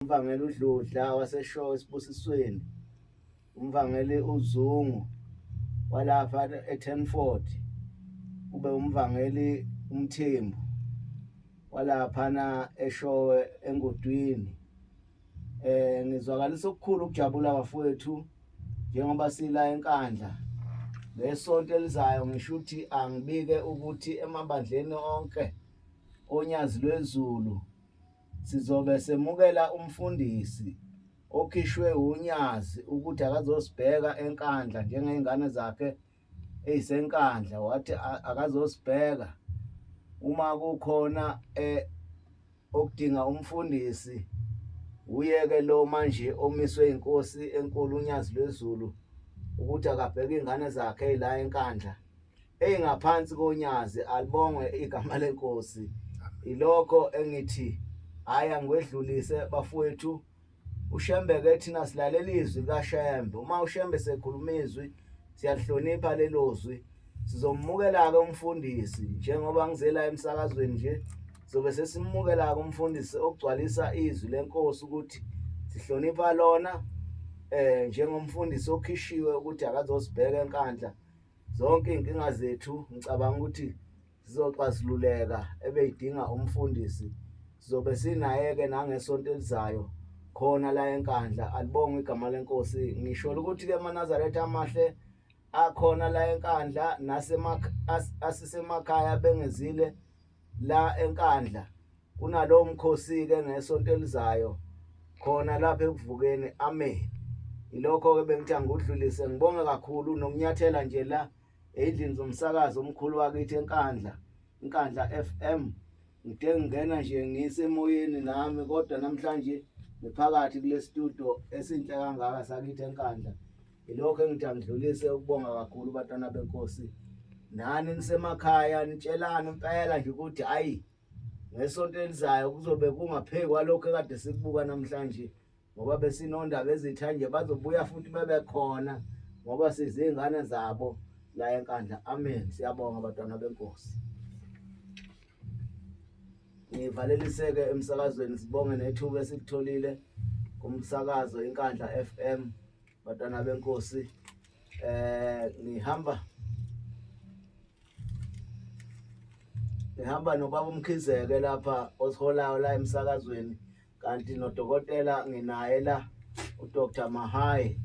Umvangeli uDludla waseShowe eSibusisweni, umvangeli uZungu walapha eTenford, kube umvangeli uMthembu walaphana eShowe eNgodwini. Ngizwakalisa okukhulu ukujabula bafowethu njengoba sila eNkandla ngesonto elizayo ngisho ukuthi angibike ukuthi emabandleni onke oNyazi lwezulu Sizobe semukela umfundisi okhishwe wunyazi ukuthi akazosibheka eNkandla njengey'ngane zakhe ey'seNkandla, wathi akazosibheka uma kukhona eh, okudinga umfundisi uyeke lo manje omiswe inkosi enkulu uNyazi lwezulu ukuthi akabheke ingane zakhe la eNkandla. Eyingaphansi konyazi alibongwe igama lenkosi. Ilokho engithi hhayi angikwedlulise bafowethu. UShembe ke thina silalela izwi likaShembe. Uma uShembe sekhuluma izwi siyalihlonipha lelo zwi. Sizomukela-ke umfundisi njengoba ngize la emsakazweni nje sobe sesimukela-ke umfundisi ogcwalisa izwi lenkosi ukuthi sihlonipha lona eh njengomfundisi okhishiwe ukuthi akazosibheka eNkandla. Zonke iy'nkinga zethu ngicabanga ukuthi zizoxazululeka ebeyidinga umfundisi. Sizobe sinaye-ke nangesonto elizayo khona la eNkandla. Alibongwe igama lenkosi. Ngisholo ukuthi-ke amaNazaretha amahle akhona la eNkandla asisemakhaya bengezile la eNkandla. Kunalowo mkhosi-ke ngesonto elizayo khona lapha ekuvukeni. Amen. Yilokho-ke bengithi angikudlulise. Ngibonge kakhulu nokunyathela nje la ey'ndlini zomsakazo omkhulu wakithi eNkandla, iNkandla FM. Ngide ngingena nje ngisemoyeni nami kodwa namhlanje ngiphakathi kule studio esinhle kangaka sakithi eNkandla. Yilokho engithi angidlulise ukubonga kakhulu bantwana benkosi. Nani nisemakhaya nitshelane impela nje ukuthi hhayi ngesonto elizayo kuzobe kungaphezu kwalokho ekade sikubuka namhlanje ngoba besinondaba ezitha nje bazobuya futhi bebekhona ngoba sizingane zabo la eNkandla. Amen. Siyabonga bantwana benkosi. Ngivaleliseke emsakazweni sibonge nethuba esilitholile kumsakazo iNkandla FM bantwana benkosi. Ngihamba ngihamba nobaba uMkhizeke lapha osiholayo la emsakazweni kanti nodokotela nginaye la uDr Mahaye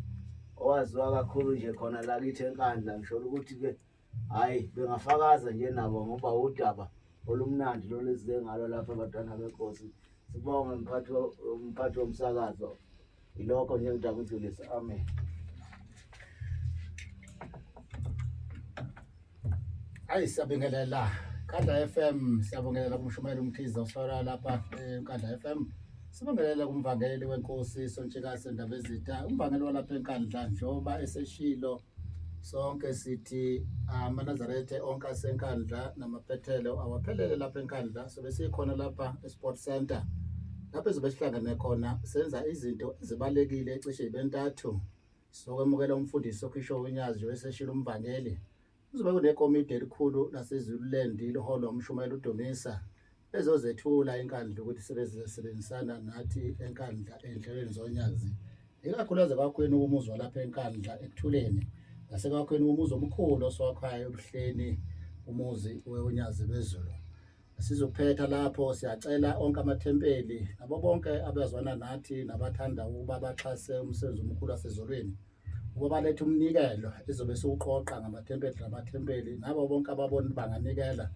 owaziwa kakhulu nje khona la kithi eNkandla. Ngisho ukuthi ke hayi bengafakaza nje nabo ngoba udaba olumnandi lolu esize ngalo lapha abantwana benkosi. Sibonge mphathi umphathi womsakazo. Yilokho nje ngidaba udlulise. Amen. Hayi siyabingelela Nkandla FM, siyabingelela kumshumayeli uMkhize oshola lapha eNkandla FM. Sibingelela kumvangeli wenkosi Sontshikase Ndabezitha, umvangeli walapha eNkandla njengoba eseshilo sonke sithi amaNazaretha onke aseNkandla namaphethelo awaphelele lapha eNkandla. Sobe sikhona lapha eSport Center lapho ezobe sihlangene khona senza izinto ezibalekile cishe ibe ntathu. Sokwemukela umfundisi okhishwe unyazi njengoba eseshilo umvangeli. Kuzobe kunekomidi elikhulu laseZululand liholwa umshumayeli uDumisa bezozethula iNkandla ukuthi sebezosebenzisana nathi eNkandla ey'nhlelweni zonyazi ikakhulukazi ekwakhweni umuzi walapha eNkandla ekuthuleni nasekwakhweni umuzi omkhulu oswakhayo eBuhleni umuzi weUnyazi lwezulu. Sizophetha lapho siyacela onke amathempeli nabo bonke abazwana nathi nabathanda ukuba baxhase umsebenzi omkhulu wasezulwini ukuba balethe umnikelo ezobe siwuqoqa ngamathempeli namathempeli nabo bonke ababona banganikela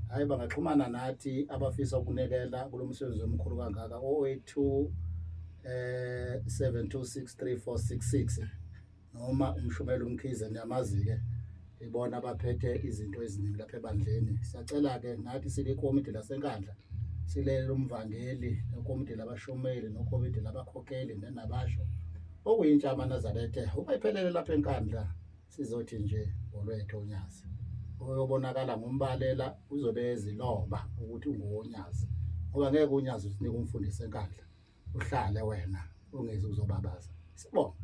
hhayi bangaxhumana nathi abafisa ukunikela kulo msebenzi omkhulu kangaka 082 7263466 noma umshumela uMkhize niyamazi-ke ibona abaphethe izinto eziningi lapha ebandleni. Siyacela-ke nathi silikomidi laseNkandla silele umvangeli nekomidi labashumeli nokomidi labakhokheli nenabasho okuyintsha amaNazarethe uma iphelele lapha eNkandla sizothi nje ngolwethu unyazi oyobonakala ngombalela uzobe eziloba ukuthi ungowonyazi ngoba ngeke unyazi usinike umfundisi eNkandla uhlale wena ungezi uzobabaza sibonga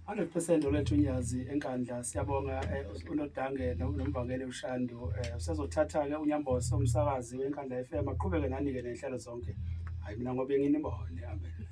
100% olethu unyazi eNkandla siyabonga uNodange nomvangeli uShandu usezothatha-ke uNyambose umsakazi weNkandla FM aqhubeke nani-ke ney'nhlelo zonke hhayi mina ngobe nginibone amen.